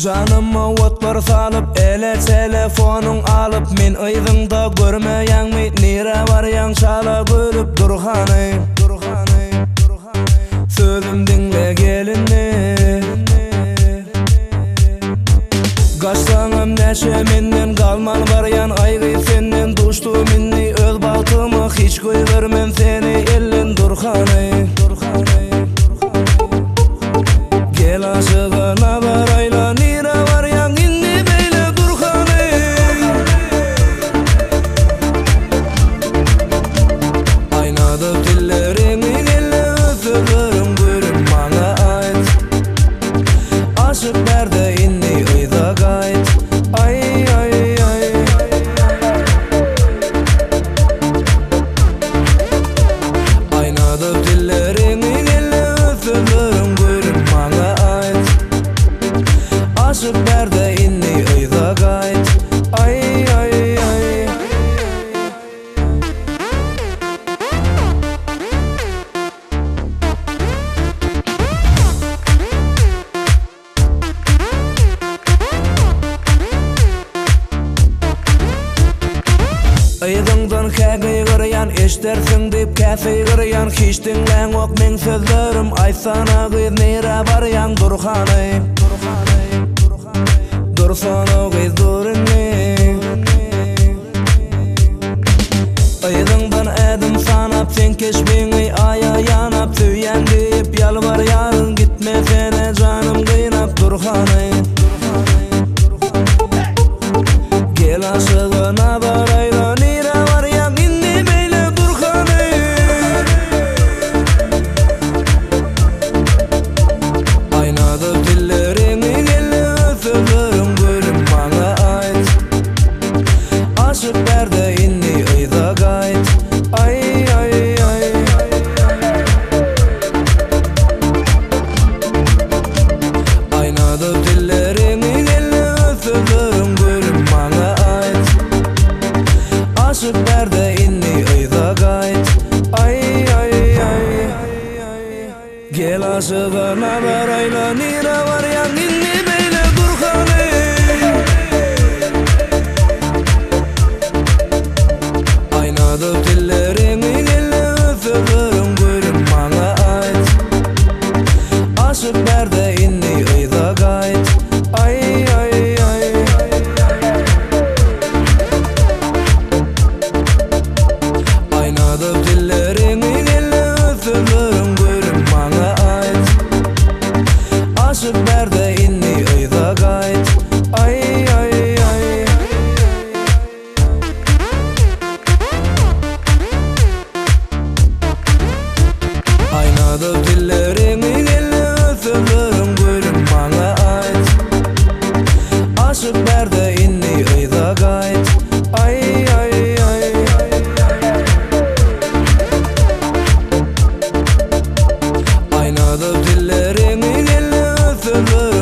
Janyma otlar salyp ele telefonyň alyp men yzyňda görmeýäňmi nirä barýaň çala gülüp dur hany Sözüm diňle gel indi Gaçsaňam näçe menden galman barýan aý gyz senden duşdum indi öz bagtyma hiç goýbermen seni elden dur hany Gel aşyga nazar aýla nirä barýaň indi beýle dur hany Aýnada tilleriňi gelle öz sözleriň gülüm maňa aýt Aşyk bärde indi yza gaýt Aý aý aý Aýnada tilleriňi gelle öz sözleriň gülüm maňa aýt Aşyk bärde indi yza gaýt Aý aý aý. Yzyňdan kä gygyrýan eşdersiň diýip kä sygyrýan hiç diňläňok meň sözlerim aýtsana gyz nirä barýaň dur hany Dursana gyz dur indi Yzyňdan ädim sanap seň keşbiňi aýa ýanap söýýän diýip ýalbarýaryn gitmesene janym gynap dur hany Gel aşyga nazar aýla nirä barýaň indi beýle dur hany Aýnada dilleriňi gelle öz sözleriň gülüm maňa aýt Aşyk bärde indi yza gaýt Aý aý aý Aýnada dilleriňi gelle öz sözleriň gülüm maňa aýt Aşyk bärde indi yza gaýt Aý aý aý Gel aşyga nazar aýla nirä barýaň indi beýle dur hany Aýnada tilleriňi gelle öz sözleriň gülüm maňa aýt Aşyk bärde indi yza gaýt Aý aý aý Aýnada dilleriňi gelle öz sözleriň gülüm maňa aýt Aşyk bärde indi yza gaýt Aý aý aý. Aýnada dilleriňi gelle öz sözleriň gülüm maňa aýt Aşyk bärde indi yza gaýt Aý aý aý. Aýnada dilleriňi gelle öz sözleriň.